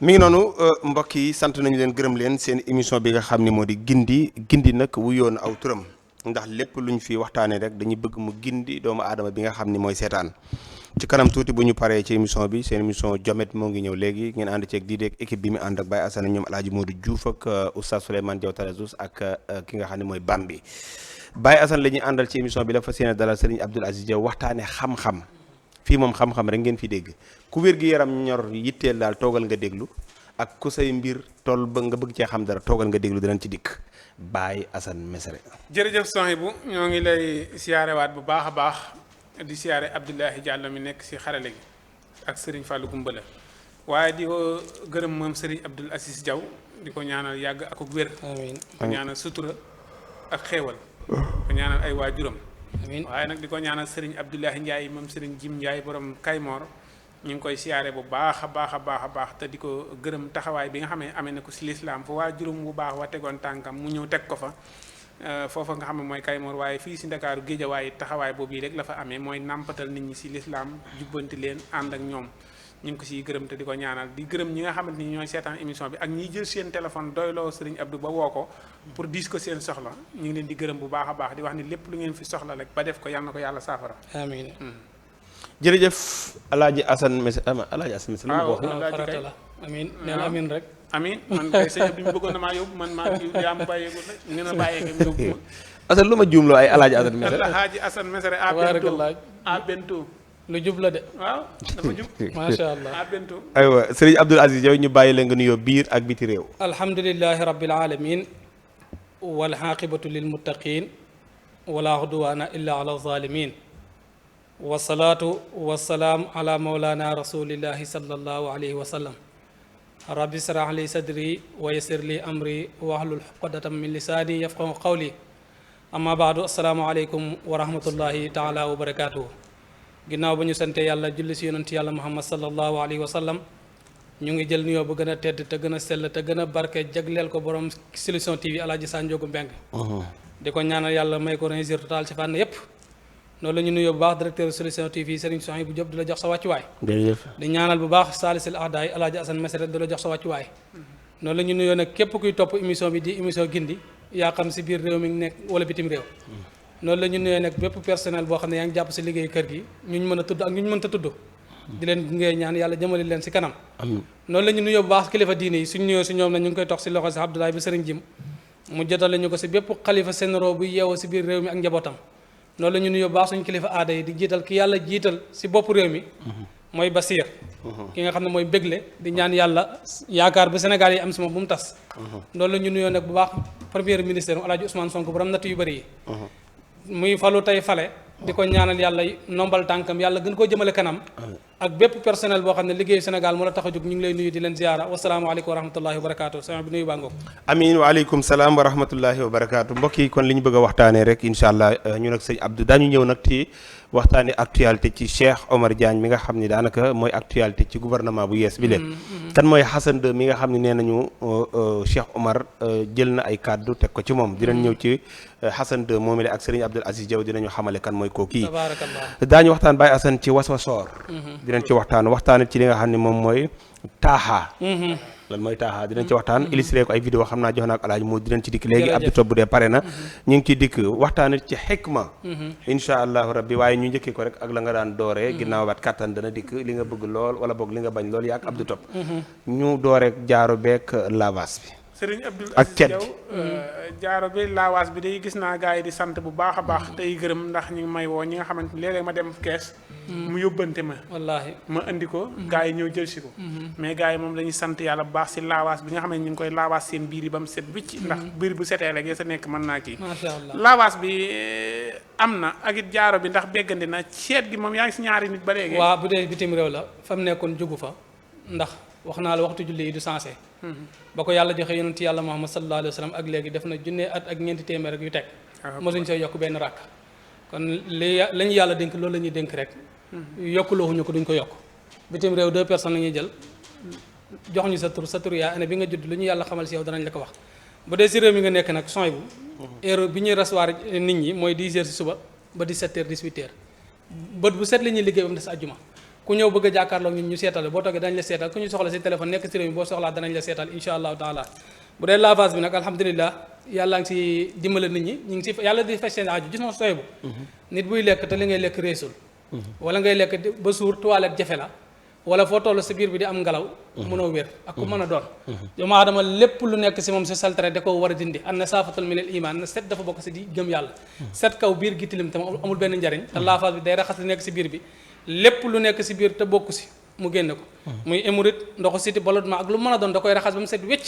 mi ngi noonu mbokk yi sant nañu leen gërëm leen seen émission bi nga xam ne moo di gindi nag wuyoon aw turam ndax lépp lu ñu fi waxtaanee rek dañuy bëgg mu gindi doomu aadama bi nga xam ni mooy seetaan ci kanam tuuti bu ñu paree ci émission bi seen émission Jomet moo ngi ñëw léegi ngeen ànd ceeg di ak équipe bi mu ànd ak Baye Assane ñoom Alaaji Modou Diouf ak Oustaz Souleymane Diaw Tarazous ak ki nga xam ne mooy Bambi Baye Assane la ñuy àndal ci émission bi la fas yéene dalal Serigne Abdoul Aziz Diaw waxtaane xam-xam fii moom xam-xam rek ngeen fi dégg ku wér gi yaram ñor yitteel daal toogal nga déglu ak ku say mbir toll ba nga bëgg cee xam dara toogal nga déglu dinañ ci dikk Baye Assane Mesere. jërëjëf Sohibou ñoo ngi lay siyaarewaat bu baax a baax di siyaare Abdoulahi Diallo mi nekk si xarale gi ak Serigne Fallou Goumbala waaye di ko gërëm moom Serigne Abdoul Aziz Diaw di ko ñaanal yàgg ak wér. amiin ko ñaanal sutura ak xéewal ko ñaanal ay waajuram. amiin waaye nag di ko ñaanal Serigne Abdoulahi Ndiaye moom Serigne Jim Ndiaye borom Kaymoor ñu ngi koy siyaare bu baax a baax te di ko gërëm taxawaay bi nga xam ne amee na ko si lislaam fu waajuram bu baax wa tegoon tànkam mu ñëw teg ko fa foofa nga xam ne mooy Kaymoor waaye fii si Ndakaaru Géejawaay taxawaay boobu yi rek la fa amee mooy nàmpatal nit ñi si lislaam jubbanti leen ànd ak ñoom ñu ngi ko siy gërëm te di ko ñaanal di gërëm ñi nga xamante ni ñooy seetaan émission bi ak ñiy jël seen téléphone doyloo Serigne Abdou ba woo ko pour diis ko seen soxla ñu ngi leen di gërëm bu baax a baax di wax ni lépp lu ngeen fi soxla rek ba def ko yàlla na ko yàlla saafara. amiin. jërëjëf Alaaji Assane Mesere Alaaji Assane Mesere. waaw farata la amiin nee na amiin rek. amiin man kay sëñ bi mu bëggoon na maa yóbbu man maa yaa ma bàyyeegul rek nee na bàyyeegul mu yóbbu ma. Assane lu ma juumloo ay Alaaji Assane Mesere. Alaaji Assane Mesere à bientôt lu jub la de. waaw dafa jub. macha allah à bientôt. aywa Serigne Abdoul Aziz yow ñu bàyyi la nga nuyoo biir ak biti réew. alhamdulilahi rabbil alamin wal aqibatu lil muttaqin wala udwana illa ala zalimin wasalaatu wasalaam ala mawlana rasulillahi sallallahu alayhi wa sallam rabbi israh li sadri wa yassir li amri wahlul uqdatan min lisaani yafqahu qawli amma baadu assalaamu aleykum wa rahmatullahi taala wa barakatuhu ginnaaw ba ñu sante yàlla julli si yonent yàlla muhammad sallallahu alayhi wa sallam ñu ngi jël nuyoo bu gën a tedd te gën a sell te gën a barke jagleel ko borom Solution TV Alaaji Sanjoogu Mbeng di ko ñaanal yàlla may ko réussir total ci fànn yépp noonu la ñu nuyoo bu baax directeur Solution TV Serigne Sohibou Diop di la jox sa wàccuwaay di ñaanal bu baax saalisil ahdaay Alaaji Assane Mesere di la jox sa wàccuwaay noonu la ñu nuyoo nag képp kuy topp émission bi di émission gindi yaa xam si biir réew mi nekk wala bitim réew noonu la ñu nuyoo nag bépp personnel boo xam ne yaa ngi jàpp si liggéey kër gi ñu mën a tudd ak ñu mënta tudd di leen ngay ñaan yàlla jëmale leen si kanam noonu la ñu nuyoo bu baax kilifa diine yi suñ nuyoo si ñoom nag ñu ngi koy tox si loxo si Abdoulaye bi Serigne Jim mu jotale ñu ko si bépp xalifa sénéro bu yeewoo si biir réew mi ak njabootam noonu la ñu nuyoo baax suñu kilifa aada yi di jiital ki yàlla jiital si bopp réew mi mooy Basiir ki nga xam ne mooy bégle di ñaan yàlla yaakaar bu Sénégal yi am si moom bu mu tas loolu la ñu nuyoo nag bu baax premier ministre Alaaji Ousmane Sonko borom natt yu bëri yi muy falu tey fale di ko ñaanal yàlla nombal tànkam yàlla gën koo jëmale kanam ak bépp personnel boo xam ne liggéeyu Sénégal moo la tax a jóg ñu ngi lay nuyu di leen ziyaara wasalaamaaleykum wa rahmatullahi wa barakaatu sama bi nuyu baa ngoog amiin waaleykum salaam wa rahmatullahi wa barakaatu mbokk yi kon li ñu bëgg a waxtaanee rek incha allah ñu nag sëñ Abdou daañu ñëw nag ci waxtaane actualité ci Cheikh Omar Diagne mi nga xam ni daanaka mooy actualité ci gouvernement bu yees bi leen kan mooy Hassan II mi nga xam ne nee nañu Cheikh Omar jël na ay kàddu teg ko ci moom dinañ ñëw ci Hassan II moom la ak Serigne Abdoul Aziz Diaw dinañu xamale kan mooy koo kii daañu waxtaan Baye Assane ci waswasoor dinañ ci waxtaan ci li nga xam ne moom mooy taaxaa lan mooy taaxaa dinañ ci waxtaan illustré ko ay vidéo xam naa jox naa ko Alaaji moo dinañ ci dikk léegi Abdou Top bu dee pare na ñu ngi ci dikk waxtaan ci xikma insha allahu rabbi waaye ñu njëkkee ko rek ak la nga daan dooree ginnaaw baat kattan dana dikk li nga bëgg lool wala boog li nga bañ lool yaa ak Abdou Top ñu dooreek jaaro beek lavage bi Serigne Abdoul Aziz Diaw jaaro bi laawaas bi day gis naa gars yi di sant bu baax a baax tey gërëm ndax ñu ngi may woo ñi nga xamante ni léeg-léeg ma dem kees mu yóbbante ma wallaahi ma indi ko gars yi ñëw jël si ko mais gars yi moom dañuy sant yàlla bu baax si laawaas bi nga xam ne ñu ngi koy laawaas seen biir yi ba mu set wicc ndax biir bu setee rek ya sa nekk mën naa kii macha allah laawaas bi am na ak it jaaro bi ndax béggandi na seet gi moom yaa ngi si ñaari nit ba léegi waaw bu dee bitim réew la fa mu nekkoon jugu fa ndax wax naa la waxtu julli yi du sensé ba ko yàlla joxe yonent yàlla Muhammad sallallahu alayhi wa sallam ak léegi def na junne at ak ñeenti téeméer rek yu teg mosuñ see yokk benn rakk kon li la ñu yàlla dénk loolu la ñuy dénk rek yokkulooxuñu ko duñ ko yokk bitim réew 2 personnes la ñuy jël jox ñu sa tur yaa année bi nga judd lu ñu yàlla xamal si yow danañ la ko wax bu dee si réew mi nga nekk nag Sohibou heure bi ñuy recevoir nit ñi mooy 10 heures si suba ba 17 heures 18 heures bët bu set la ñuy liggéey ba mu des àjjuma ku ñëw bëgg a jàkkaarloo ñun ñu seetal boo toogee danañ la seetal ku ñu soxla si téléphone nekk si réew mi boo soxlaa danañ la seetal insha allahu taala bu dee lavage bi nag alhamdulilah yàlla ngi si dimbale nit ñi ñu ngi si yàlla di faj seen aaju gis nga sooy bu nit buy lekk te li ngay lekk réesul wala ngay lekk ba suur toilette jafe la wala foo toll sa biir bi di am ngelaw mënoo wér ak ku mën a doon doomu aadama lépp lu nekk si moom si saltere da ko war a dindi an na saafatul minal iman na set dafa bokk si di gëm yàlla set kaw biir gi tilim tam amul benn njariñ te lavage bi day raxas li nekk si biir bi lépp lu nekk si biir te bokk si mu génne ko muy hémorroïde ndoxu siti ballonnement ak lu mën a doon da koy raxas ba mu set wécc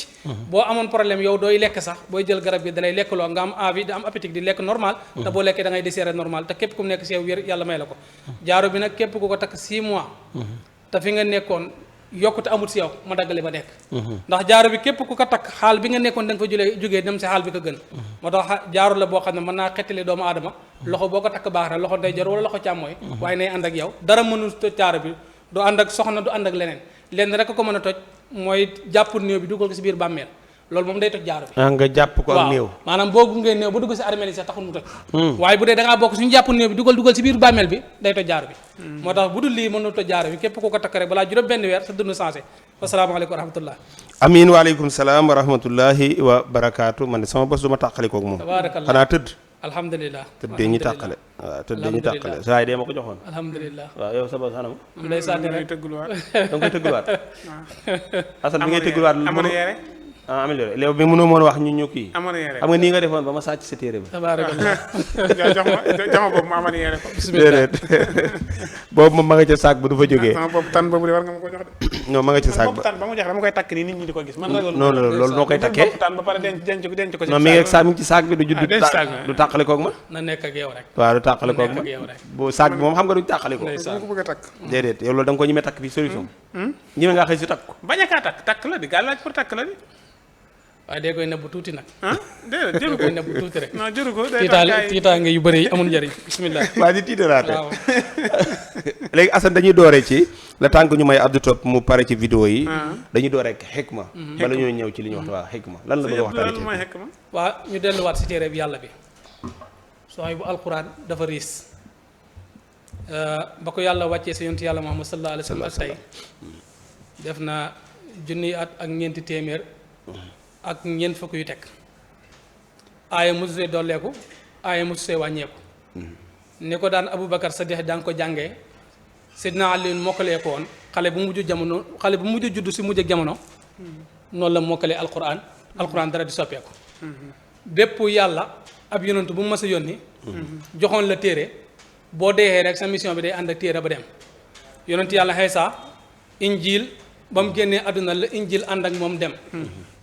boo amoon problème yow dooy lekk sax booy jël garab gi dalay lekk loo nga am envie di am appétit di lekk normal te boo lekkee da ngay digérer normal te képp ku mu nekk si yow wér yàlla may la ko jaaro bi nag képp ku ko takk 6 mois te fi nga nekkoon yokkute amul si yow ma daggale ba nekk ndax jaaro bi képp ku ko takk xaal bi nga nekkoon da nga fa jógee dem si xaal bi ko gën moo tax jaaro la boo xam ne mën naa xettali doomu aadama loxo boo ko takk baax na loxo ndeyjoor wala loxo càmmooy waaye nay ànd ak yow dara mënul toj jaaro bi du ànd ak soxna du ànd ak leneen lenn rek ko mën a toj mooy jàpp néew bi dugal ko si biir bàmmeel loolu moom day toj jaaro bi nga jàpp ko ak néew maanaam boo gungee néew ba dugg si armeel yi sax taxul mu toj waaye bu dee da ngaa bokk suñu jàpp néew bi dugal si biir bàmmeel bi day toj jaaro bi moo tax bu dul lii mënul toj jaaro bi képp ku ko takk rek balaa juróom benn weer sa dund sensé wasalaamaaleykum wa rahmatullah amiin waaleykum salaam wa rahmatullahi wa barakaatu man de sama bos du ma tàqalikoog moom tabaarakallah xanaa tëdd alhamdulilah tëddee ñu tàqale waaw tëddee ñu tàqale saa yi dee ma ko joxoon alhamdulilah waaw yow sa bos xanam am day sànni rek tëgguluwaat da nga koy tëgguluwaat Assane bi ngay tëgguluwaat amoon yére amélioré léegi bi mënoo mën wax ñu kii amoon yére xam nga nii nga defoon ba ma sàcc sa téere ba tabaarakallah jox ma boobu ma amoon yére ko déedéet boobu moom ma nga ca saak ba du fa jógee sama boobu tan boobu de war nga ma ko jox de non ma nga ca saak boobu ba tan ba mu jox dama koy takk nii nit ñi di ko gis man non loolu noo koy takkee boobu tan ba pare denc ko non mi ngi ak saak mi ngi ci saak bi du judd du tàqale koog ma na nekk ak yow rek waaw du tàqale koog ma nekk ak yow rek bu saak bi moom xam nga duñ tàqale ko dama ko bëgg a takk déedéet yow loolu da nga ko ñemee takk fii solution ñeme ngaa xëy si takk ko bañ a kaa takk la di gàllaaj pour takk la di waaye dee koy nebbu tuuti nag déedéet jëru ko koy nebbu tuuti rek non jëru ko day tiitaange yu bëri yi amul njëriñ bismillah waa di tiitaraate waaw léegi Assane dañuy dooree ci le temps que ñu may Abdou Top mu pare ci vidéo yi dañuy dooree ak xikma bala ñoo ñëw ci li ñu wax waaw xikma lan la bëgg a waxtaane ci mooy xekk ma waaw ñu delluwaat si téere bi yàlla bi sooy bu alquran dafa riis ba ko yàlla wàccee si yontu yàlla Muhammad sallallahu alayhi wa sallam ak tey def na junniy at ak ñeenti téeméer ak ñeent fukk yu teg aaya mosusee dolleeku aaya mosusee wàññeeku ni ko daan Aboubacar Sadiq daan ko jàngee Sidna Ali mokkalee ko woon xale bu mujj juddu si mujj ak jamono noonu la mokkalee alquran dara di soppeeku bépp yàlla ab yonantu bu mu mës a yónni joxoon la téere boo deexee rek sa mission bi day ànd ak téere ba dem yonantu yàlla Iisaa injil ba mu génnee àdduna la injil ànd ak moom dem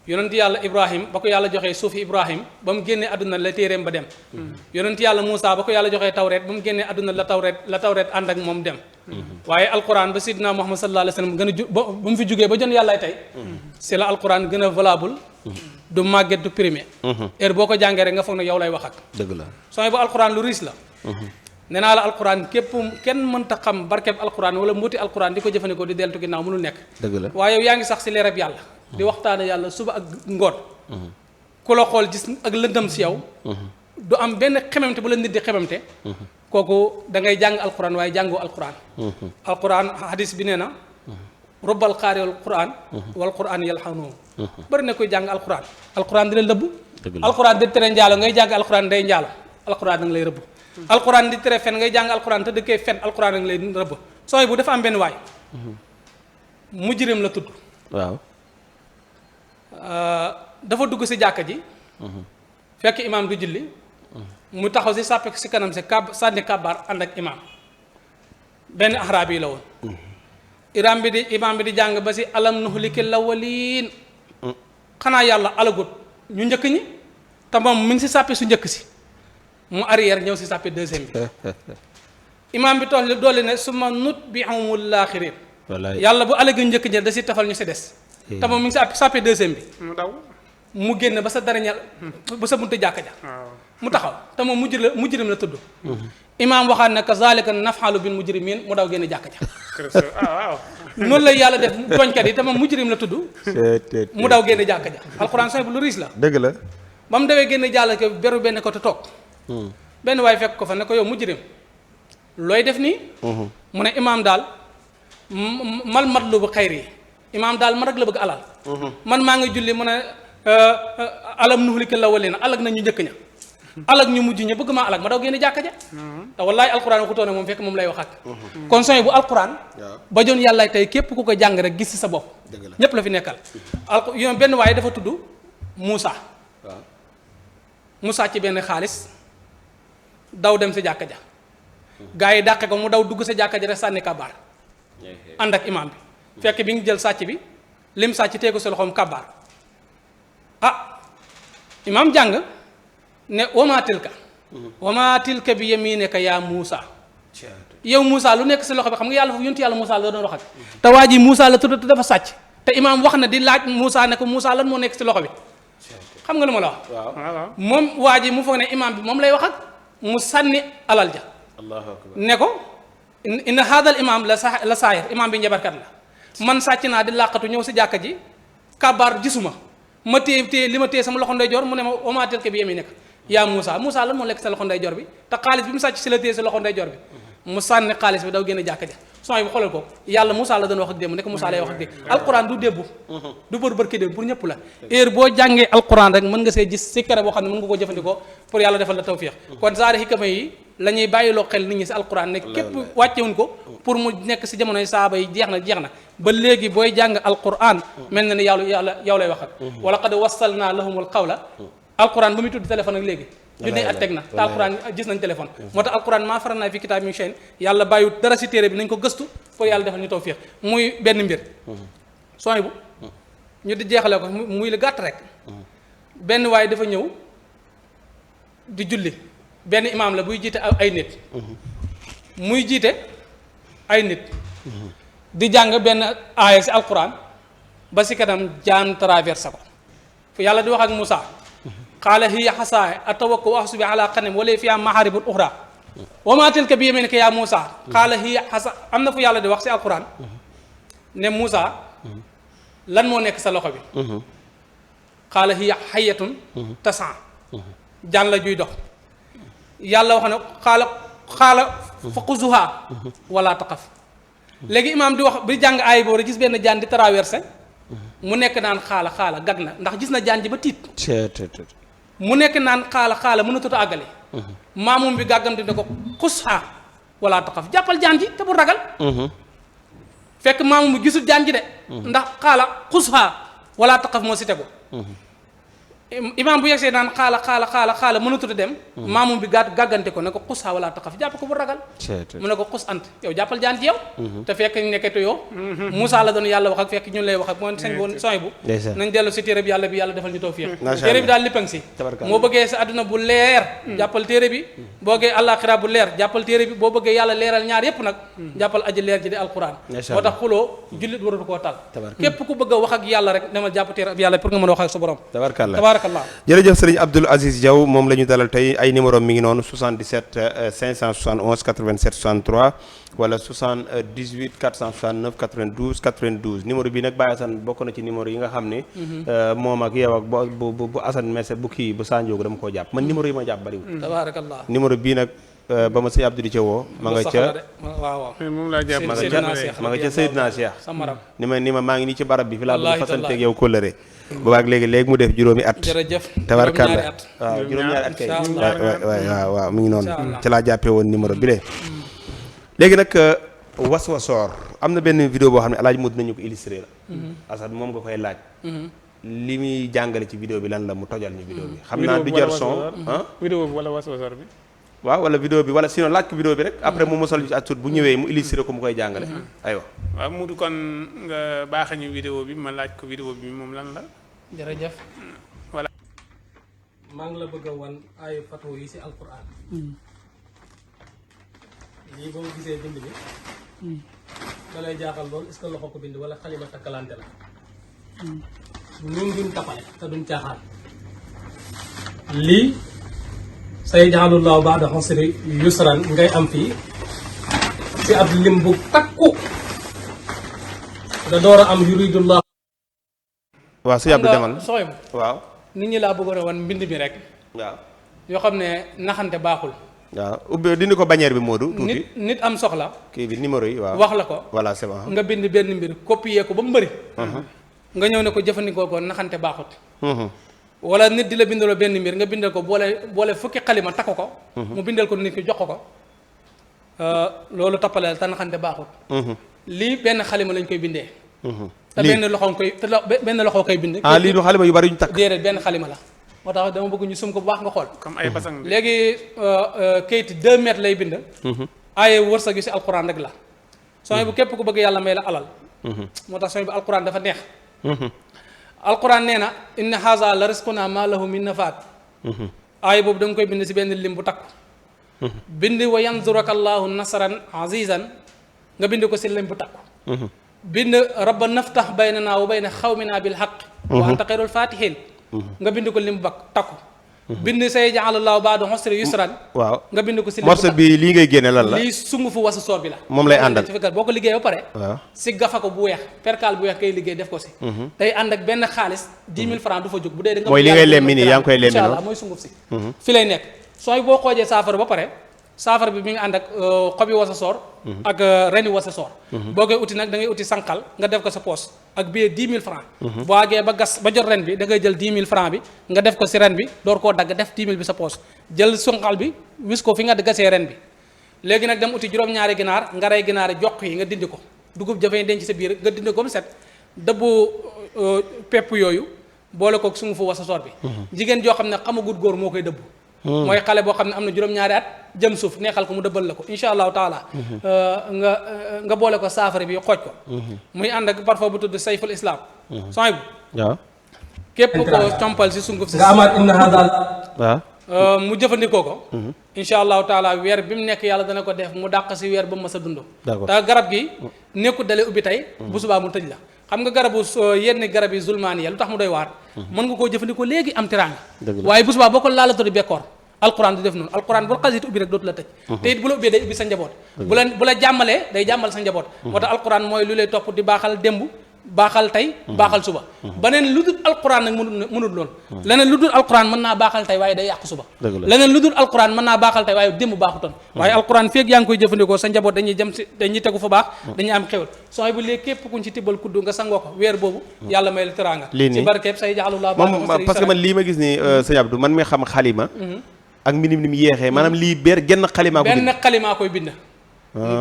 yonent yàlla Ibrahim ba ko yàlla joxee suufi Ibrahim ba mu génnee àdduna la téeréem ba dem yonent yàlla Moussa ba ko yàlla joxee tawreet ba mu génnee àdduna la tawreet ànd ak moom dem waaye alquran ba sidina Muhammad sallallahu alayhi wa sallam gën a ju ba mu fi jógee ba jën yàllaay tey c'est la alquran gën a valable du màgget du primé heure boo ko jàngee rek nga foog ne yow lay wax ak dëgg la sooy bu alquran lu riis la nee naa la alquran képp kenn mënta xam barkeb alquran wala mbuuti alquran di ko jëfandikoo di deltu ginnaaw mënul nekk dëgg la waaye yow yaa ngi sax si leerab yàlla di waxtaane yàlla suba ak ngoon ku la xool gis ak lëndëm si yow du am benn xememte bu la nit di xememte kooku da ngay jàng alquran waaye jàngoo alquran alquran hadis bi nee na rubbal qaari'ul quran wal quran yalhanuhu bëri na koy jàng alquran di la lëbb alquran di tere njaalo ngay jàng alquran day njaalo alquran da nga lay rëbb alquran di tere fen ngay jàng alquran te dëkkee fen alquran da nga lay rëbb sooy bu dafa am benn waay mujrim la tudd waaw dafa dugg si jàkka ji fekk imaam du julli mu taxaw si sàppe si kanam si sànni kàbbaar ànd ak imaam benn axraab yi la woon imaam bi di jàng ba si alam nuhlikil awwaliin xanaa yàlla alagut ñu njëkk ñi te moom mi ngi si sàppe su njëkk si mu arrière ñëw si sàppe deuxième bi imaam bi toll dolli ne summa nutbi'uhumul aaxiriin yàlla bu alagi njëkk ñi da si tafal ñu si des te moom mi ngi si sàppe deuxième bi mu daw mu génn ba sa dernier ba sa buntu jàkka ja mu taxaw te moom mujrim la tudd imaam waxaat ne kazaalika naf'alu bil mujrimiin mu daw génn jàkka ja waaw noonu la yàlla def tooñkat yi te moom mujrim la tudd mu daw génn jàkka ja alxuraan sooy bu lu riis la dëgg la ba mu dawee génn jàll ko beru benn ko te toog benn waay fekk ko fa ne ko yow mujrim looy def nii mu ne imaam daal mal matlubu xayri imaam daal man rek la bëgg alal man maa ngi julli mu ne alam nuhlikal awwalina alag na ñu njëkk ña alag ñu mujj ña bëgg maa alag ma daw génne jàkka ja te wallaay alquran waxutoone moom fekk moom lay wax ak kon soñ bu alquran ba joon yàlla tey képp ku ko jàng rek gis ci sa bopp ñépp la fi nekkal yoon benn waaye dafa tudd Moussa ci benn xaalis daw dem si jàkka ja gaa yi dàqe ko mu daw dugg sa jàkka ja rek sànni kabaar ànd ak imaam bi fekk bi ngi jël sàcc bi lim sàcc tee ko sa loxoom kabaar imaam jàng ne wama tilka bi yaminika yaa Moussa yow Moussa lu nekk si loxo bi xam nga yàlla foofu yontu yàlla Moussa la doon wax ak te waa ji Moussa la tudd te dafa sàcc te imaam wax na di laaj Moussa ne ko Moussa lan moo nekk si loxo bi xam nga lu ma la wax moom waa ji mu foog ne imaam bi moom lay wax ak mu sànni alal ja ne ko inna haadal imaam la saayir imaam bi njabarkat la man sàcc naa di làqatu ñëw si jàkka ji kabaar gisuma ma téye li ma téye sama loxo ndeyjoor mu ne ma wama tilka bi yaminika yaa Moussa Moussa lan moo lekk sa loxo ndeyjoor bi te xaalis bi mu sàcc si la téye sa loxo ndeyjoor bi mu sànni xaalis bi daw génn jàkka ja sooy bu xoolal ko yàlla Moussa la doon wax ak démb nekk Moussa lay wax ak démb alquran du débbu du bërki démb pour ñëpp la heure boo jàngee alquran rek mën nga see gis sikkare boo xam ne mën nga koo jëfandikoo pour yàlla defal la tawfiix kon zaari xikama yi la ñuy bàyyiloo xel nit ñi si alquran ne képp wàccewuñ ko pour mu nekk si jamonoy saaba yi jeex na ba léegi booy jàng alquran mel na ni yow lay wax ak wala qad wassalna lahumul qawla alquran ba muy tudd téléphone ak léegi junne at teg na te alquran gis nañ téléphone moo tax alquran maa faral naa fi kitaab min shay'in yàlla bàyyiwut dara si téere bi nañ ko gëstu pour yàlla defal ñu tawfiix muy benn mbir sooy bu ñu di jeexale ko muy la gàtt rek benn waaye dafa ñëw di julli benn imaam la buy jiite ay nit muy jiite ay nit di jàng benn aaya si alquran ba si kanam jaan traversé ko fu yàlla di wax ak Moussa qaala hiya xasaaya atawakka wa ahsubi ala qanem wala fiha maharibun uxra wa ma tilka bi yaminika yaa Moussa qaala hiya xasa am na fu yàlla di wax si alquran ne Moussa lan moo nekk sa loxo bi qaala hiya xayatun tasan jaan la juy dox yàlla wax ne xaala fa xuzuha wala taqaf léegi imaam di wax bi jàng aay boobu rek gis benn jaan di traversé mu nekk naan xaala gag na ndax gis na jaan ji ba tiit mu nekk naan xaala mënatut a àggale maamum bi gàggamte ne ko xusha wala taqaf jàppal jaan ji te bu ragal fekk maamum bi gisul jaan ji de ndax xaala xusha wala taqaf moo si tegu imaam bu yegsee naan xaala mënatut a dem maamum bi gàggante ko ne ko xusha wala taqaf jàpp ko bu ragal mu ne ko xus ant yow jàppal jaan ji yow te fekk nekkatu yow Moussa la doon yàlla wax ak fekk ñun lay wax ak moo sañ bu soy bu nañ dellu si téere bi yàlla defal ñu tawfiix téere bi daal léppang si moo bëggee sa àdduna bu leer jàppal téere bi boo bëggee àllaaxira bu leer jàppal téere bi boo bëggee yàlla leeral ñaar yépp nag jàppal aji leer ji di alquran moo tax xuloo jullit waratu koo tal képp ku bëgg a wax ak yàlla rek demal jàpp téere bi yàlla pour nga mën a wax ak sa borom tabarakallah jërëjëf sëriñ Abdoul Aziz Diaw moom la ñu dalal tey ay numéro mi ngi noonu 77 571 87 63 wala 78 469 92 92 numéro bi nag Baye Assane bokk na ci numéro yi nga xam ne moom ak yow ak bu Assane Messe bu kii bu Sanjoogu dama koo jàpp man numéro yi ma jàpp bariwul tabarakallah numéro bii nag ba ma sëñ Abdou di ca woo ma nga ca moom laa jàpp ma nga ca Seydina Cheikh ni ma maa ngi nii ci barab bi fi laa bëgg fasanteeg yow kóllëre boobaag léegi mu def juróomi at tabarkalla waaw juróom-ñaari at kay waaw mi ngi noonu ci laa jàppee woon numéro bi léegi nag waswasoor am na benn vidéo boo xam ne alaaj Modou nañu ko illustré la Assane moom nga koy laaj li muy jàngale ci vidéo bi lan la mu tojal ñu vidéo bi xam naa du jar son vidéo bi wala waswasoor bi waaw wala vidéo bi wala sinon laaj ko vidéo bi rek après mu mosal ci at bu ñëwee mu illustré ko mu koy jàngale aywa waaw Modou kon nga baaxee ñu vidéo bi ma laaj ko vidéo bi moom lan la jërëjëf voilà maa ngi la bëgg a wan ay fatwa yi ci alquran lii boo gisee bind bi da lay jaaxal lool est-ce que loxo ko bind wala xalima takkalante la ñun duñ tapale te duñ caaxaan lii sayaj'alullaahu ba'da usri yusran ngay am fii ci ab lim bu takku da door a am yuridullah waaw sëñ Abdou demal sooy waaw nit ñi laa bëggoon a wan mbind mi rek waaw yoo xam ne naxante baaxul waaw ubbi dindi ko bannière bi Modou. tuuti nit am soxla. kii bi numéro yi waaw. wax la ko voilà c'est bon. nga bind benn mbir copier ko ba mu bëri. nga ñëw ne ko jëfandikoo ko naxante baaxut. wala nit di la bindaloo benn mbir nga bindal ko boole fukki xalima takk ko. mu bindal ko nit ki jox ko. loolu toppaleel te naxante baaxut. lii benn xalima lañ koy bindee. te benn loxo koy bind. lii du xalima yu bari ñu takk. déedéet benn xalima la. moo tax dama bëgg ñu sum ko bu baax nga xool. comme ay basang bi léegi kayit 2 mètres lay bind. aaye wërsëg yu si alquran rek la. sooy bu képp ku bëgg yàlla may la alal. moo tax sooy bu alquran dafa neex. alquran nee na inna haza la risquna ma lahu min nafaat. aaye boobu da nga koy bind si benn lim bu takku. bind wa yanzuraka allahu nasran azizan nga bind ko si lim bu takku. bind rabba naftax baynana wa bayna xawmina bil haqq. wa anta xayrul fatihin nga bind ko lim bu takku. bind say ja'alallahu ba'da usri yusran. waaw nga bind ko si lim bu takku. morceau bi lii ngay génne lan la. lii sungufu wasu soor bi la. moom lay àndal boo ko liggéey ba pare. waaw si gafa ko bu weex perkaal bu weex kay liggéey def ko si. tey ànd ak benn xaalis 10 000 francs du fa jóg bu dee da nga. mooy li ngay lemmi nii yaa ngi koy lemmi noonu. incha allah mooy sunguf si. fi lay nekk sooy boo xoojee saafara ba pare. saafara bi mi ngi ànd ak xobi wasa soor. ak reni wasa soor. boo koy uti nag da ngay uti sànqal nga def ko sa poos ak billet 10 000 francs. boo àggee ba gas ba jot ren bi da ngay jël 10 000 francs bi nga def ko si ren bi door koo dagg def 10 000 bi sa poos jël sànqal bi wis ko fi nga gasee ren bi. léegi nag dem uti juróom-ñaari ginaar nga rey ginaar jox yi nga dindi ko dugub jafee denc sa biir nga dindi ko mu set dëbbu pepp yooyu boole ko sungufu wasa soor bi. jigéen joo xam ne xamagut góor moo koy dëbbu. mooy xale boo xam ne am na juróom-ñaari at jëm suuf neexal ko mu dëbbal la ko incha allahu taala. nga boole ko saafara bi xooj ko. muy ànd ak parfum bu tudd sayful islam. sooy bu. waaw. képp ko compal si sunguf si. nga amaat inna hadal. waaw. mu jëfandikoo ko. incha allahu taala weer bi mu nekk yàlla dana ko def mu dàq si weer ba mu mës a dund. d'accord te garab gi nekkul dalee ubbi tey. bu subaa mu tëj la. xam nga garabu yenn garab yi zulmaaniya lu tax mu doy waar. mën nga koo jëfandikoo léegi am tiraanga. waaye bu subaa boo ko laalatoo di bekkoor alquran du def noonu alquran bu xasee ubbi rek dootu la tëj. te it bu la ubbee day ubbi sa njaboot. bu la jàmmalee day jàmmal sa njaboot. moo tax alquran mooy lu lay topp di baaxal démb baaxal tey baaxal suba. beneen lu dul alquran nag mënul lool. leneen lu dul alquran mën naa baaxal tey waaye day yàq suba. leneen lu dul alquran mën naa baaxal tey waaye démb baaxutoon. waaye alquran feeg yaa ngi koy jëfandikoo sa njaboot dañuy jëm si dañuy tegu fa baax. dañuy am xewal sooy bu léegi képp kuñ ci tibbal kuddu nga sangoo ko weer boobu yàlla may la teraanga. lii nii ci barkeeb say jaalulaa moom parce que man lii ma gis ni sëñ Abdou man mi xam xalima ak minim ni mu yéexee maanaam lii genn xalimaa ko bind. benn xalimaa koy bind.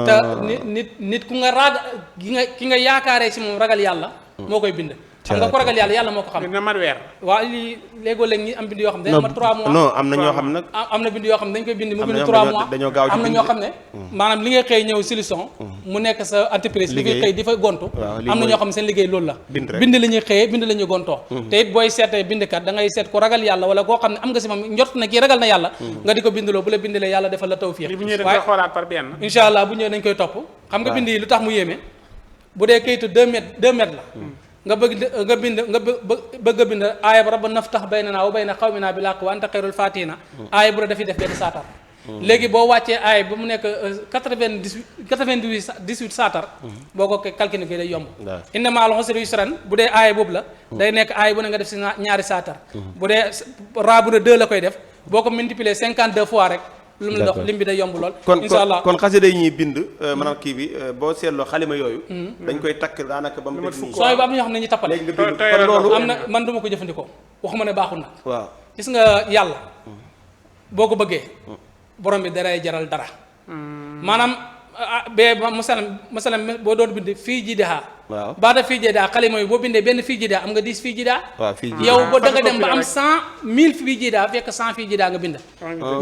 te nit ku nga raag ki nga yaakaaree si moom ragal yàlla moo koy bind. xam nga ko ragal yàlla moo ko xam. dina mat weer. waaw lii léegoo-léeg ñi am bind yoo xam ne day am 3 mois. non am na ñoo xam nag. am na bind yoo xam ne dañ koy bind mu bind 3 mois am na ñoo xam ne maanaam li ngay xëy ñëw solution mu nekk sa entreprise li ngay xëy di fa gontu am na ñoo xam ne seen liggéey loolu la bind la ñuy xëyee bind la ñuy gontoo te it booy seetee bindkat da ngay seet ko ragal yàlla wala koo xam ne am nga si moom njort na kii ragal na yàlla nga di ko bindloo bu la bindalee yàlla defal la tawfiix waaye xoolaat par benn incha allah bu ñëwee dañ koy topp xam nga bind yi lu tax mu yéeme bu dee kayitu 2 mètres la nga bëgg a bind aaya ba rabba naftax baynana wa bayna xawmina bil haqq wa anta xayrul faatihina aaya bu la dafiy def benn saatar léegi boo wàccee aaya ba mu nekk 98 saatar boo ko calculé ko day yomb inna ma'al usri yusran bu dee aaya boobu la day nekk aaya bu ne nga def si ñaari saatar bu dee raa bu ne 2 la koy def boo ko multiplier 52 fois rek lu mu la dox lim bi day yomb lool. incha allah kon xasida yi ñuy bind maanaam kii bi boo seetloo xalima yooyu. dañ koy takk daanaka ba mu def nii. sooy ba am na ñoo xam ne ñu tappale. léegi nga bind kon loolu am na man duma ko jëfandikoo waxuma ne baaxul nag. waaw gis nga yàlla boo ko bëggee borom bi daray jaral dara. maanaam bee masalan boo doon bind fii jiidaa. waaw baata fii jiidaa xalima yi boo bindee benn fii jiidaa am nga 10 fii jiidaa. waaw fii jiidaa yow ba da nga dem ba am 100 000 fii jiidaa fekk 100 fii jiidaa nga bind.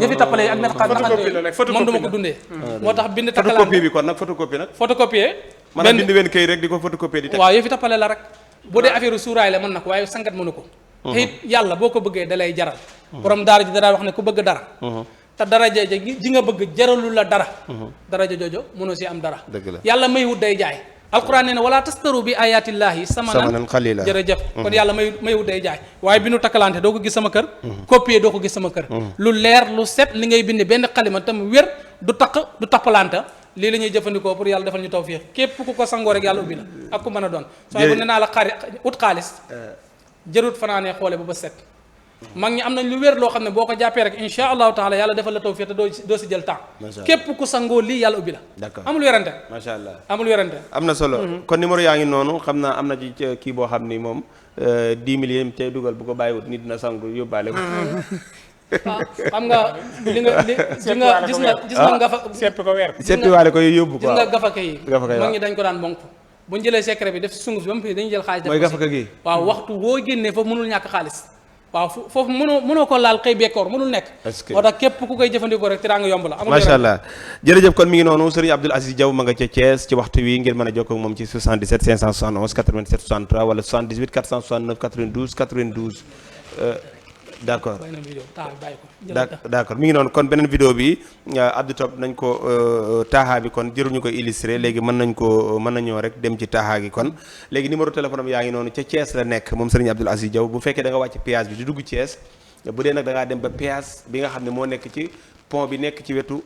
ñëfi tappale ak nef xar man duma ko dundee. moo tax bind takkalaan photocopie bi kon nag photocopie nag. photocopie. maanaam bind wenn kay rek di ko photocopie di teg. waaw yëfi tappale la rek bu dee affaire suuraay la mën na ko waaye sangat mënu ko. te it yàlla boo ko bëggee da lay jaral. borom daara ji dara wax ne ku bëgg dara. te daraja ji nga bëgg jaralu la dara. daraja joojo mënoo si am dara. dëgg la yàlla may wut day jaay. alquran nee na wala tastaru bi ayatillahi samanan xalila jërëjëf kon yàlla may wut day jaay waaye bi nu takkalante doo ko gis sama kër. copier doo ko gis sama kër. lu leer lu set li ngay bind benn xalima tam wér du takk du tappalante lii la ñuy jëfandikoo pour yàlla defal ñu tawfiix képp ku ko sangoo rek yàlla ubbi la ak ku mën a doon. soo bu ne naa la ut xaalis jarut fanaanee xoole ba set mag ñi am nañ lu wér loo xam ne boo ko jàppee rek insha allahu taala yàlla defal la tawfiq te doo si jël temps képp ku sangoo lii yàlla ubbi la d'accord amul werante macha allah amul werante am na solo kon numéro yaa ngi noonu xam naa am na ci kii boo xam ni moom 10 millions tey dugal bu ko bàyyiwut nit dina sangu yóbbaale ko xam nga li nga gis nga gafa seppi ko weer seppi waale ko yóbbu ko gis nga gafaka yi gafaka yi mag ñi dañ ko daan bonk bu ñu jëlee secret bi def sunguf bi ba mu fi dañuy jël xaalis def mooy gafaka gi waaw waxtu boo génnee foofu mënul ñàkk xaalis waaw foofu mënoo ko laal xëy bekkoor mënul nekk moo tax képp ku koy jëfandikoo rek teraanga yomb la macha allah jërëjëf kon mi ngi noonu Serigne Abdoul Aziz Diaw ma nga ca Thiès ci waxtu wi ngeen mën a jokkoo ak moom ci 77 571 87 63 wala 78 469 92 92 d'accord d'accord mi ngi noonu kon beneen vidéo bi Abdou Top nañ ko taaxaa bi kon jëruñu ko illustré léegi mën nañoo rek dem ci taaxaa gi kon léegi numéro téléphone am yaa ngi noonu ca Thiès la nekk moom Serigne Abdoul Aziz Diaw bu fekkee da nga wàcc péage bi di dugg Thiès bu dee nag da ngaa dem ba péage bi nga xam ne moo nekk ci pont bi nekk ci wetu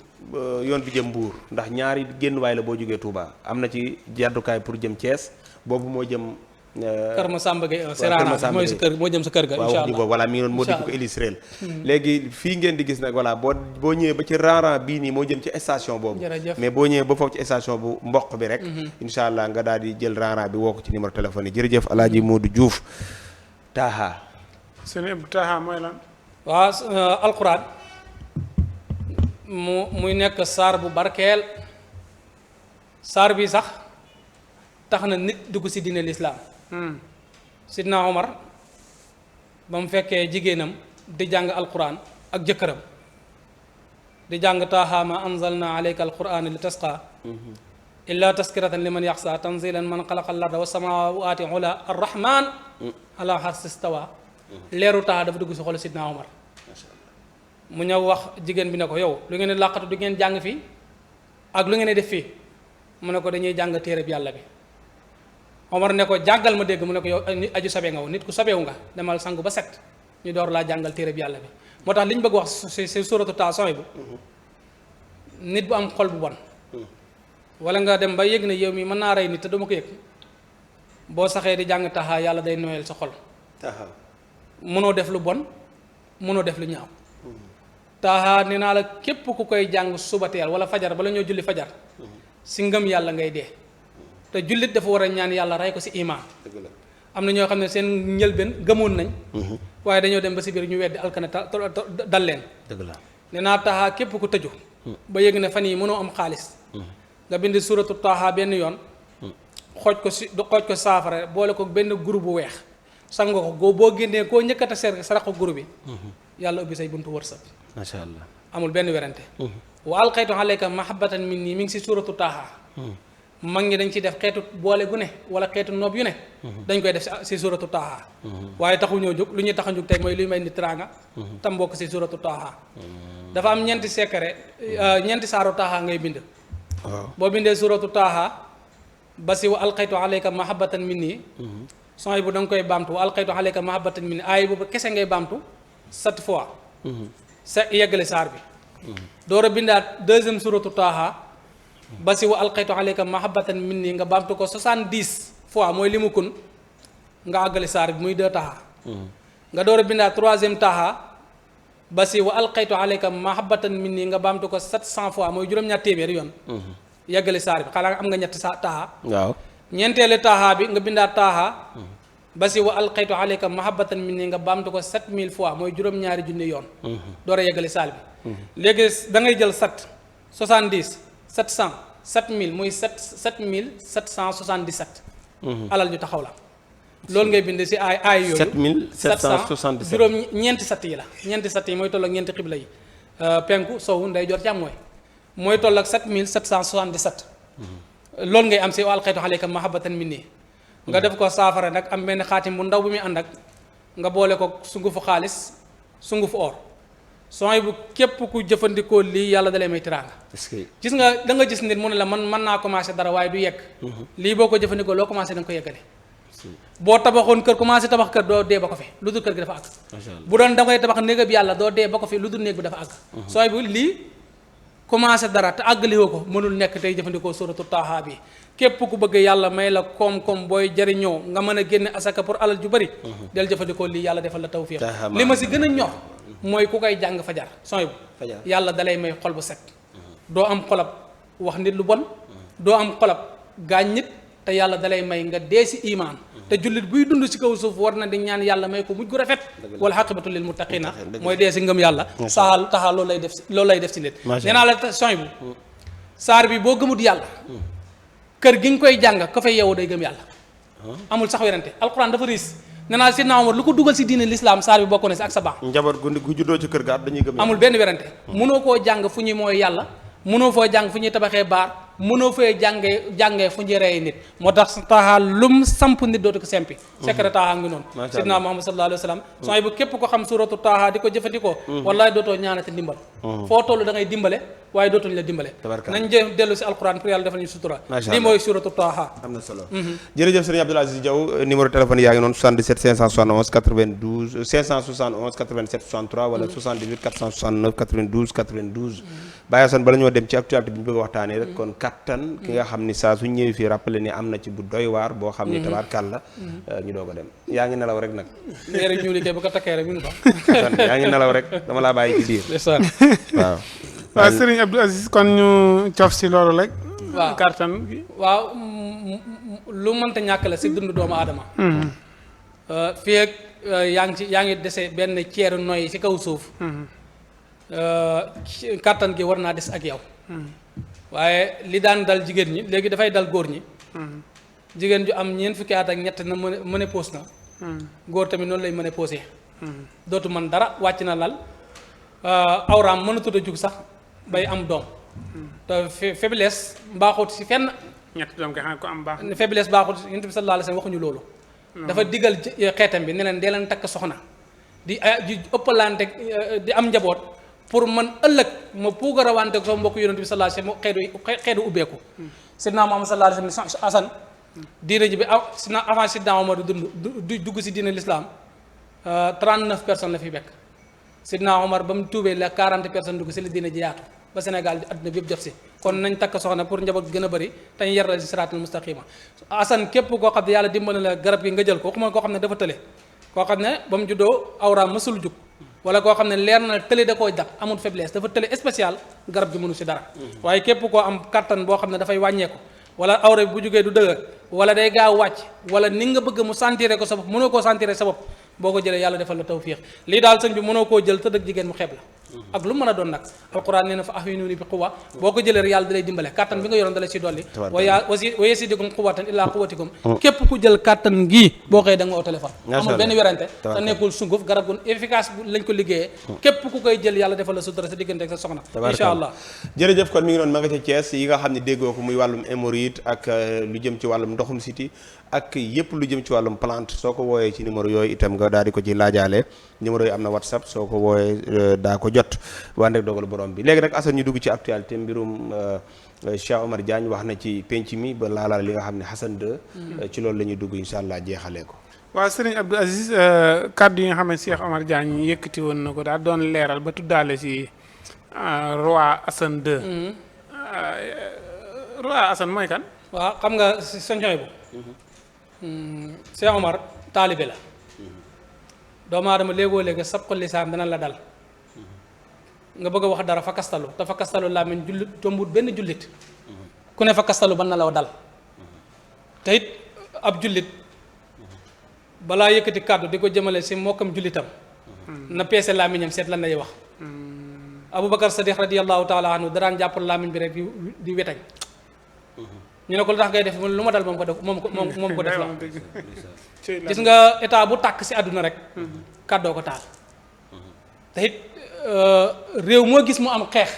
yoon bi jëm Mbour ndax ñaari génn waay la boo jógee Touba am na ci jàddukaay pour jëm Thiès boobu moo jëm Kër Masamba Gueye Serana mooy sa kër moo jëm sa kër ga incha allah waaw voilà mi ngi noonu moo di ko illustré léegi fii ngeen di gis nag voilà boo ñëwee ba ci rang bii nii moo jëm ci station boobu mais boo ñëwee ba foofu ci station bu mboq bi rek incha allah nga daal di jël rang bi woo ko ci numéro téléphone yi jërëjëf Alaaji Modou Diouf Taha sëñ Abdou Taha mooy lan waaw alquran muy nekk saar bu barkeel saar bi sax tax na nit dugg ci diine lislaam Sidna Omar ba mu fekkee jigéenam di jàng alquran ak jëkkëram di jàng taaha ma anzalna alayka alquran li tasqa illa taskiratan liman yaxsa tanzilan man xalaqa al-arda wa samawati ula arrahman ala arsi stawa leeru taaha dafa dugg ci xolu Sidna Omar mu ñëw wax jigéen bi ne ko yow lu ngeen di làqatu du ngeen jàng fii ak lu ngeen di def fii mu ne ko dañuy jàng téere bi yàlla bi Omar ne ko jàngal ma dégg mu ne ko yow aju sabe nga nit ku sabewu nga demal sangu ba set ñu door laa jàngal téere bi yàlla bi moo tax li ñu bëgg wax si suratu Taha bu nit bu am xol bu bon wala nga dem ba yëg ne yow mi mën naa rey nit te duma ko yëg boo saxee di jàng Taha yàlla day noyal sa xol mënoo def lu bon mënoo def lu ñaaw Taha nee naa la képp ku koy jàng suba teel wala fajar bala ñoo julli fajar si ngëm yàlla ngay dee te jullit dafa war a ñaan yàlla rey ko si iman am na ñoo xam ne seen njëlbeen gëmoon nañ waaye dañoo dem ba si biir ñu weddi alkane dal leen dëgg la nee naa Taha képp ku tëju ba yëg ne fan yi mënoo am xaalis nga bind suratu Taha benn yoon xooj ko saafara boole ko benn groupe bu weex sango ko boo génnee koo njëkkata sarax ko groupe bi yàlla ubbi say buntu wërsëg macha allah amul benn werante wa alqaytu alayka mahabbatan minni mi ngi si suratu Taha mag ñi dañ ciy def xeetu boole gu ne wala xeetu noob yu ne dañ koy def si suratu Taha waaye taxu ñoo jóg lu ñuy tax a jóg tey mooy luy may ni teraanga tam bokk si suratu Taha dafa am ñeenti secret ñeenti saaru Taha ngay bind boo bindee suratu Taha ba si wa alqaytu alayka mahabbatan minni sony bu da nga koy baamtu wa alqaytu alayka mahabbatan minni aay boobu kese ngay baamtu 7 fois sa yeggale saar bi door a bindaat deuxième suratu Taha ba si wa alqaytu alayka mahabbatan minni nga baamtu ko 70 fois mooy li mu kun nga àggale saar bi muy 2 Taha nga door a bindaat troisième Taha ba si wa alqaytu alayka mahabbatan minni nga baamtu ko 700 fois mooy juróom-ñaar téeméeri yoon yeggale saar bi xanaa am nga ñetti Taha waaw ñeenteele Taha bi nga bindaat Taha ba si wa alqaytu alayka mahabbatan minni nga baamtu ko 7000 fois mooy juróom-ñaari junni yoon door a yeggale saar bi léegi da ngay jël 7 70 700 7000 muy 7777 alal ju taxaw la loolu ngay bind si ay yooyu 7777 juróom ñeenti sat yi la ñeenti sat yi mooy toll ak ñeenti xibla yi penku sowu nday jor càmmooñ mooy toll ak 7777 loolu ngay am si wa alqaytu alayka mahabbatan minni nga def ko saafara nag am benn xaatim bu ndaw bu muy ànd ak nga boole ko sungufu xaalis sungufu or sooy bu képp ku jëfandikoo lii yàlla dalee may tiraanga gis nga da nga gis nit mu ne la man mën naa commencé dara waaye du yegg lii boo ko jëfandikoo loo commencé da nga ko yeggale boo tabaxoon kër commencé tabax kër doo dee ba ko fi lu dul kër gi dafa àgg bu doon da ngay tabax néeg bi yàlla doo dee ba ko fi lu dul néeg bi dafa àgg sooy bu lii commencé dara te àggaliwoo ko mënul nekk tey jëfandikoo suratu Taaha bi képp ku bëgg yàlla may la koom-koom booy jariñoo nga mën a génne asaka pour alal ju bëri del jëfandikoo lii yàlla defal la tawfiq li ma si gën a ñor mooy ku koy jàng fajar sooy bu yàlla dalay may xol bu set doo am xolab wax nit lu bon doo am xolab gaañ nit te yàlla dalay may nga dee si imaan te jullit buy dund si kaw suuf war na di ñaan yàlla may ko mujj gu rafet wal xaqibatu lil muttaqina mooy dee si ngëm yàlla taxaa loolu lay def si nit nee naa la sooy bu saar bi boo gëmut yàlla kër gi nga koy jàng ka fay yeewoo day gëm yàlla amul sax werante alquran dafa riis nee naa Seydina Omar lu ko dugal si diine l'islam saar bi bokk na si ak sa baax njaboot gu juddoo ci kër ga dañuy gëm amul benn werante mënoo koo jàng fu ñuy mooy yàlla mënoo foo jàng fu ñuy tabaxee baar mënoo fee jàngee fu ñuy reyee nit moo tax Taaha lum samp nit dootu ko sempi secret Taaha ngi noonu Seydina Muhammad sallallahu alayhi wa sallam sooy bu képp ko xam suratu Taaha di ko jëfandikoo wallahi dootoo ñaanati ndimbal foo toll da ngay dimbale waaye dootuñu la dimbale nañ dellu si alquran pour yàlla defal ñu sutura lii mooy suratu Taaha am na solo jërëjëf sëriñ Abdoul Aziz Diaw numéro téléphone yaa ngi noonu 77 571 92 571 87 63 wala 78 469 92 92 Baye Assane bala ñoo dem ci actualité bi ñu bëgg a waxtaanee rek kon kattan ki nga xam ni saa su ñëwee fii rappelé ni am na ci bu doy waar boo xam ni tabaarkàlla ñu doog a dem yaa ngi nelaw rek nag rek ñu liggéey bu ko takkee rek ñu fa yaa ngi nelaw rek dama laa bàyyi ci biir waaw waaw Serigne Abdoul Aziz kon ñu cof si loolu rek waaw kattan gi waaw lu mënta ñàkk la si dund doomu aadama fii ak yaa ngi dese benn ceeru noy si kaw suuf kàttan gi war naa des ak yow waaye li daan dal jigéen ñi léegi dafay dal góor ñi jigéen ju am ñeent fukki at ak ñett na ménopause na góor tamit noonu lay ménopausé dootu man dara wàcc na lal awraam mënatut a jug sax bay am doom te faiblesse baaxut si fenn ñett doom nga xam ko am baax faiblesse baaxut si Yonent bi sallallahu alayhi wa sallam waxuñu loolu dafa digal xeetam bi ne leen dee leen takk soxna di ëppalante di am njaboot pour man ëllëg ma puugar a wante ko sama mbokk Yonent bi sallallahu alayhi wa sallam xeetu ubbeeku Seydina Muhammad sallallahu alayhi wa sallam Asan diine ji bi avant Seydina Omar du dugg si diine l'islam 39 personnes la fi bekk Seydina Omar ba mu tuubee la 40 personnes dugg si la diine ji yaatu ba Sénégal adduna bi yëpp jot si kon nañ takk soxna pour njaboot gën a bëri te ñu yar la si siraatal mustaqima Asan képp koo xam ne yàlla dimbali la garab gi nga jël ko waxuma koo xam ne dafa tële koo xam ne ba mu juddoo awraam mësul jug wala koo xam ne leer na tële da koy dab amul faiblesse dafa tële spécial garab gi mënu si dara waaye képp koo am kattan boo xam ne dafay wàññeeku wala awra bi bu jógee du dëgër wala day gaaw wàcc wala ni nga bëgg mu sentiré ko sa bopp mënoo koo sentiré sa bopp boo ko jëlee yàlla defal la tawfiix lii daal sëñ bi mënoo koo jël tëdd ak jigéen mu xeeb la ak lu mën a doon nag alquran nee na fa ahwinuuni bi quwwa boo ko jëlee rek yàlla da lay dimbale kattan bi nga yoroon da lay si dolli wa yazidukum quwwatan illaa quwwatikum képp ku jël kattan gii boo xëyee da nga oo téléphone amul benn werante te nekkul sunguf garab gu efficace lañ ko liggéeyee képp ku koy jël yàlla defal la sutura sa diggante ak sa soxna incha allah jërëjëf kon mi ngi doon ma nga ca Thiès yi nga xam ne déggoo ko muy wàllum hémorroïde ak lu jëm ci wàllum ndoxum siti ak yépp lu jëm ci wàllum plante soo ko wooyee ci numéro yooyu itam nga daal di ko ci laajaale numéro yi am na WhatsApp soo ko wooyee daa ko jot wànde dogal borom bi léegi nag Assane ñu dugg ci actualité mbirum Cheikh Omar Diagne wax na ci penc mi ba laalaal li nga xam ne Hassan 2 ci loolu la ñuy dugg incha allah jeexalee ko waaw Serigne Abdoul Aziz kàddu yi nga xam ne Cheikh Omar Diagne yëkkati woon na ko daal doon leeral ba tuddaale si roi Hassan 2 roi Hassan mooy kan waaw xam nga soñoy bu Cheikh Omar taalibe la doomu aadama léegoo léegi sab ko lisaam dana la dal nga bëgg a wax dara fa kastalu te fa kastalu laa mel jullit jombut benn jullit ku ne fa kastalu ban na la dal te it ab jullit balaa yëkkati kàddu di ko jëmale si mbokkam jullitam na peese làmmiñam seet lan lay wax Aboubacar Sadiq radiyallahu taala anhu daraan jàppal làmmiñ bi rek di wetañ ñu ne ko lu tax ngay def lu ma dal moom ko def moom ko def la gis nga état bu tàkk si àdduna rek kàddoo ko taal te it réew moo gis mu am xeex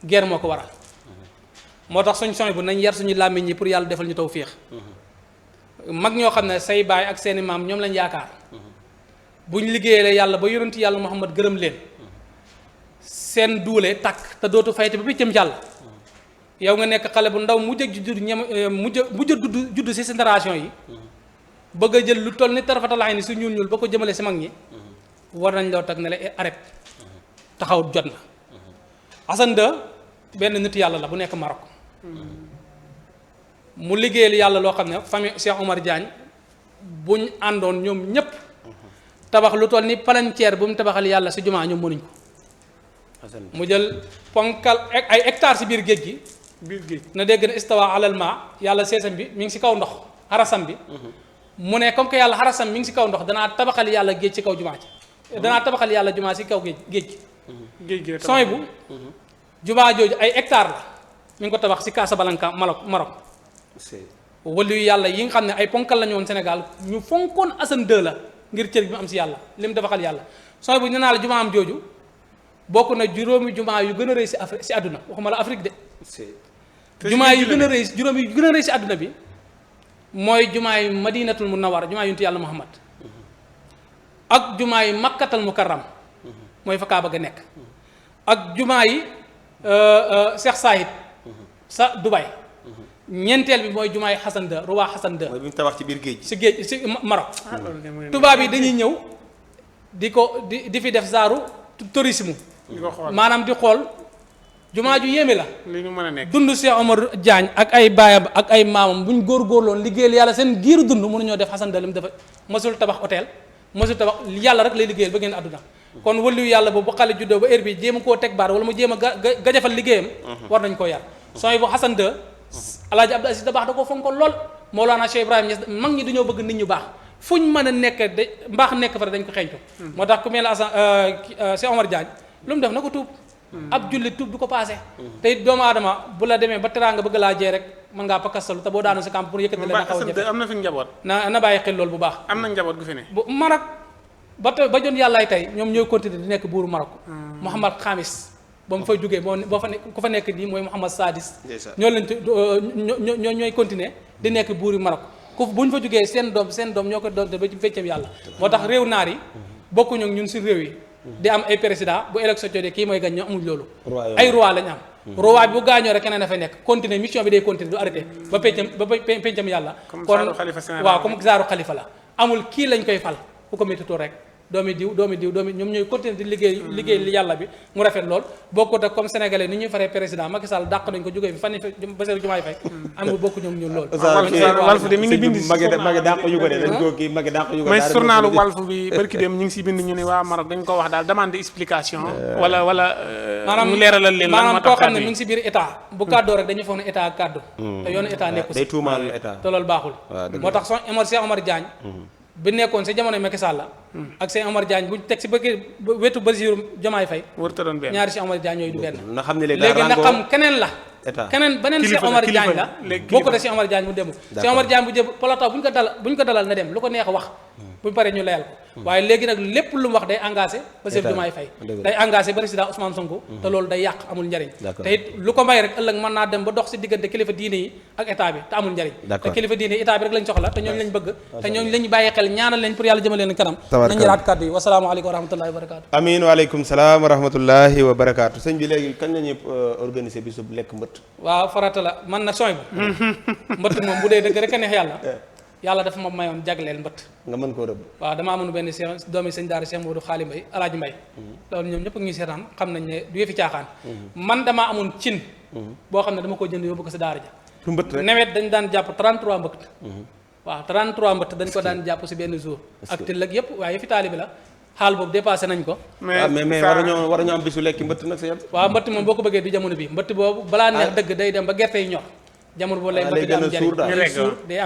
guerre moo ko waral moo tax soñ bu nañ yar suñu làmmiñ yi pour yàlla defal ñu tawfiix mag ñoo xam ne say baay ak seeni maam ñoom lañ yaakaar buñ liggéeyee yàlla ba yonent yàlla Muhammad gërëm leen seen duule tàkk te dootu fayti ba piccam yàlla yow nga nekk xale bu ndaw mujj a judd mujj a judd si génération yi bëgg a jël lu toll ni tarfatalaay ni su ñuul ba ko jëmale si mag ñi war nañ loo tag ne la arrêt taxaw jot na Hassan 2 benn nit yàlla la bu nekk Maroc mu liggéeyal yàlla loo xam ne famille Cheikh Omar Diagne buñ àndoon ñoom ñëpp tabax lu toll ni palanteer bu mu tabaxal yàlla si jumaa ñoom mënuñ ko mu jël ponkal ay hectares si biir géej gi na dégg na istawa alal ma yàlla seesam bi mi ngi si kaw ndox xarasam bi mu ne comme que yàlla xarasam mi ngi si kaw ndox danaa tabaxal yàlla géej ci kaw jumaa ci danaa tabaxal yàlla jumaa si kaw géej gi sooy bu jumaa jooju ay hectares la mi ngi ko tabax si Casablanca Maroc waliyu yàlla yi nga xam ne ay ponkal la ñu woon Sénégal ñu fonkoon Assane II la ngir cër bi mu am si yàlla li mu tabaxal yàlla sooy bu ñu naa la jumaa am jooju bokk na juróomi jumaa yu gën a rëy si Afrique si àdduna waxuma la Afrique de jumaa yu gën a rëy juróom yu gën a rëy si àdduna bi mooy jumaa yi Madinatul Munawwara jumaa yuntu yàlla Muhammad ak jumaa yi Makkatal Mukarram mooy fa Kaaba ga nekk ak jumaa yi Cheikh Saïd sa Dubai ñeenteel bi mooy jumaa yi Hassan II roi Hassan II mooy bi mu tabax ci biir géej si géej si Maroc tubaab yi dañuy ñëw di fi def zaaru tourisme maanaam di xool jumaa ju yéeme la li ñu mën a nekk dund Cheikh Omar Diagne ak ay baayam ak ay maamam buñ góorgóorloon liggéeyal yàlla seen giiru dund mënuñoo def Hassan II li mu dafa mosul tabax hôtel mosul tabax yàlla rek lay liggéeyal ba génn àdduna kon waliyu yàlla boobu bu xale juddoo ba heure bi jéem a koo teg baar wala mu jéem a gajafal liggéeyam war nañ koo yar sooy bu Hassan II Alaaji Abdou Aziz Dabakh da koo fonkoon lool Mawlana Cheikh Ibrahima Niass mag ñi dañoo bëgg nit ñu baax fuñ mën a nekk de mbaax nekk fa dañ ko xeeñtu moo tax ku mel ne Cheikh Omar Diagne lu mu def na ko tuub ab jullit tuub du ko paase te it doomu aadama bu la demee ba teraanga bëgg laa jee rek mën ngaa pakkastalu te boo daanu si camp pour yëkkati la na xaw a jafe am na fi njaboot na bàyyi xel loolu bu baax am na njaboot gu fi ne bu Maroc ba jon yàllaay tey ñoom ñooy continuer di nekk buuru Maroc Mouhamad Khamis ba mu fay jógee boo fa nekk ku fa nekk nii mooy Mouhamad Sadis ñoo leen ñooy continuer di nekk buuri Maroc ku bu ñu fa jógee seen doom ñoo ko doon ba ci feccam yàlla moo tax réew naar yi bokkuñu ak ñun si réew yi di am ay président bu élection jotee kii mooy gañ ñoo amuñ loolu ay roi lañ am roi bi bu gaañoo rek keneen dafay nekk continuer mission bi day continuer du arrêté ba pencam yàlla kon waaw comme zaaru xalifa la amul kii lañ koy fal ku ko méttitoo rek doomi diw ñoom ñooy continuer di liggéey li yàlla bi mu rafet lool bokkut ak comme sénégalais ni ñuy faree président Macky Sall dàq nañ ko jógee fi fan Bassirou Diomaye Faye amul bokku ñoom ñun lool Walf de mi ngi bind magi dàq ñu ko de dañ ko kii magi dàq ñu ko mais journalu Walf bi barki dem ñu ngi si bind ñu ne waa Maroc dañ ko wax daal demande explication wala maanaam mu leeralal leen lan moo tax koo xam ne mi ngi si biir état bu kàddoo rek dañu foog ne état kàddu te yoonu état nekku si day tuumaal état te loolu baaxul moo tax Cheikh Omar Diagne bi nekkoon si jamono Macky Sall ak Cheikh Omar Diagne buñ teg si wetu Bassirou Diomaye Faye warta doon benn ñaari Cheikh Omar Diagne yooyu du benn na xam ne léegi na xam keneen la keneen beneen Cheikh Omar Diagne la bokku de Cheikh Omar Diagne mu dem Cheikh Omar Diagne bu jëm polotaw buñ ko dalal na dem lu ko neex wax bu paree ñu layal ko waaye léegi nag lépp lu mu wax day engagé Bassirou Diomaye Faye day engagé président Ousmane Sonko te loolu day yàq amul njariñ te it lu ko may rek ëllëg mën naa dem ba dox si diggante kilifa diine yi ak état bi te amul njariñ te kilifa diine yi état bi rek lañ soxla te ñooñu lañ bëgg te ñooñu lañ bàyyi xel ñaanal leen pour yàlla jëmal leen kanam nañ jëlaat kàddu yi wasalaamaaleykum wa rahmatullahi wa barakatu amiin waaleykum salaam wa rahmatullahi wa barakatu sëñ bi léegi kañ la ñuy organiser bisub lekk mbëtt waaw farata la man na sooy bu mbëtt moom bu dee dëgg rek a neex yàlla dafa ma mayoon jagleel mbëtt nga mën koo rëbb waaw dama amoon benn doomi sëñ daara Cheikh Modou Xaali Mbay Alaaji Mbay loolu ñoom ñëpp a ngi seetaan xam nañ ne du yëfi caaxaan man damaa amoon cin boo xam ne dama ko jënd yóbbu ko sa daara ja tu mbëtt rek nawet dañ daan jàpp 33 mbëtt waaw 33 mbëtt dañ ko daan jàpp si benn jour ak till ak yëpp waaye yëfi taalibi la xaal boobu dépassé nañ ko mais war ñoo am bisu lekki mbëtt nag sa yàlla waaw mbëtt moom boo ko bëggee du jamono bi mbëtt boobu balaa neex dëgg day dem ba gerte yi ñor jamono boobu lay mbëtt di am njariñ suur day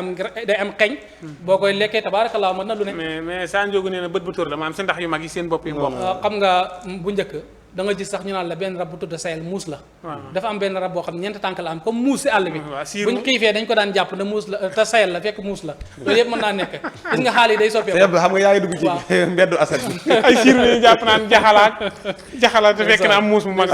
am xeñ boo koy lekkee tabaarakallaa mën na lu ne mais saa njóogu nee na bët bu tóor la maanaam seen ndax yu mag yi seen bopp yi mbokk xam nga bu njëkk da nga gis sax ñu naan la benn rab bu tudd sayel muus la dafa am benn rab boo xam ne ñeenti tànk la am comme muus si àll bi buñ xiifee dañ ko daan jàpp ne muus la te sayel la fekk muus la loolu yëpp mën naa nekk gis nga xaal yi day soppeeku xam nga yaa ngi dugg ci mbeddu asal ay siir ñu jàpp naan jaxalaat te fekk na am muus mu mag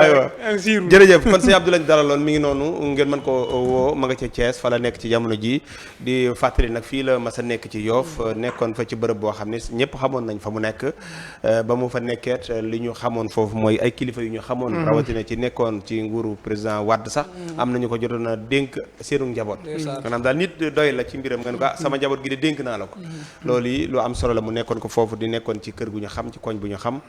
siir jërëjëf kon sëñ Abdou lañ dalaloon mi ngi noonu ngeen mën ko woo ma nga ca Thiès fa la nekk ci jamono ji di fàttali nag fii la mas a nekk ci Yoff nekkoon fa ci bërëb boo xam ne ñëpp xamoon nañ fa mu nekk ba mu fa nekkeet li ñu xamoon foofu mooy ay kilifa yu ñu xamoon rawatina ci nekkoon ci nguuru président Wade sax am nañu ko jotoon a dénk seenu njaboot maanaam daal nit doy la ci mbiram nga ne ko sama njaboot gi de dénk naa la ko loolu yi lu am solo la mu nekkoon ko foofu di nekkoon ci kër gu ñu xam ci koñ bu ñu xam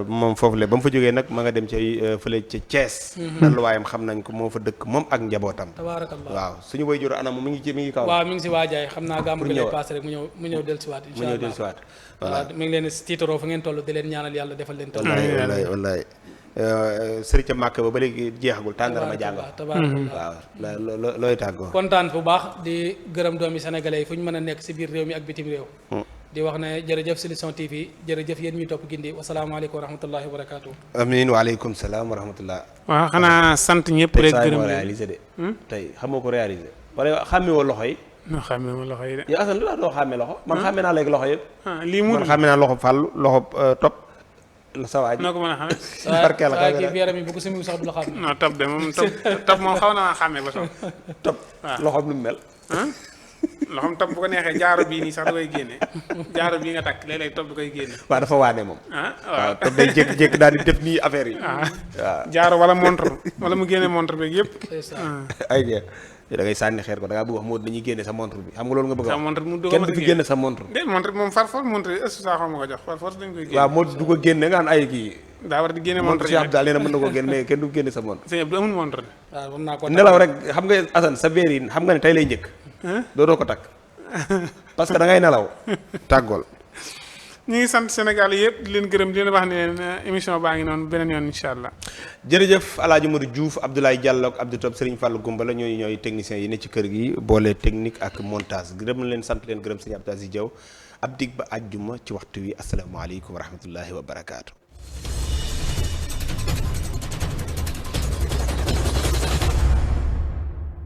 moom foofu le ba mu fa jógee nag ma nga dem ci fële ca Thiès dalluwaayam xam nañ ko moo fa dëkk moom ak njabootam tabaarakallah waaw suñu way jur anam mi ngi kaw waaw mi ngi si waajaay xam naa gàmmu gi lay passé rek mu ñëw dellusiwaat incha allah voilà mi ngi leen tiitaroo fa ngeen toll di leen ñaanal yàlla defal leen toll wallaay sëriñ ca màkk ba léegi jeexagul tàndarama jàng waaw looy tàggoo kontaan bu baax di gërëm doomi sénégalais yi fu ñu mën a nekk si biir réew mi ak bitim réew di wax ne jërëjëf Solution TV jërëjëf yéen ñuy topp gindi wasalaamaaleykum wa rahmatullahi wa barakaatu amiin waaleykum salaam wa rahmatullah waaw xanaa sant ñëpp rek gërëm leen réalisé de tey xamoo ko réalisé wala xàmme woo loxo yi non xàmme ma loxo yi de yow Assane lu tax doo xàmme loxo man xàmme naa léegi loxo yëpp lii mu man xàmme naa loxo fàllu loxo topp sa waay noo ko mën a xamee saa kii fi yaram yi bu ko simi sax du la xam non topp de moom topp moom xaw na maa xàmmee ba sax topp loxoom lu mu mel loxoom topp bu ko neexee jaaro bii nii sax da koy génne jaaro bii nga takk léeg-léeg topp da koy génne waaw dafa waane moom waaw topp day jékki-jékki daal di def nii affaire yi waaw jaaro wala montre wala mu génne montre beeg yëpp ay da ngay sànni xeer ko da ngaa bëgg wax moo dañuy génne sa montre bi xam nga loolu nga bëgg a sa montre mu kenn du fi génne sa montre de montre moom far force montre bi est-ce que saa xaw ma ko jox far force dañ koy génne waaw moo du ko génne nga naan ay kii daa war di génne montre Cheikh daal nee na mën na ko génne mais kenn du génne sa montre sëñ Abdou amul montre waaw mën naa ko nelaw rek xam nga Assane sa beer yi xam nga ne tey lay njëkk doo ko takk parce que da ngay nelaw tàggool ñu ngi sant Sénégal yëpp di leen gërëm di leen wax ne émission baa ngi noonu beneen yoon incha allah. jërëjëf El Hadj Modou Diouf Abdoulaye Diallo ak Abdou Top Serigne Fallou Goumbala ñooy techniciens yi ne ci kër gi boole technique ak montage gërëm leen sant leen gërëm Serigne Abdou Aziz Diaw ab dig ba àjjuma ci waxtu wi asalaamaaleykum wa rahmatullahi wa barakaatu.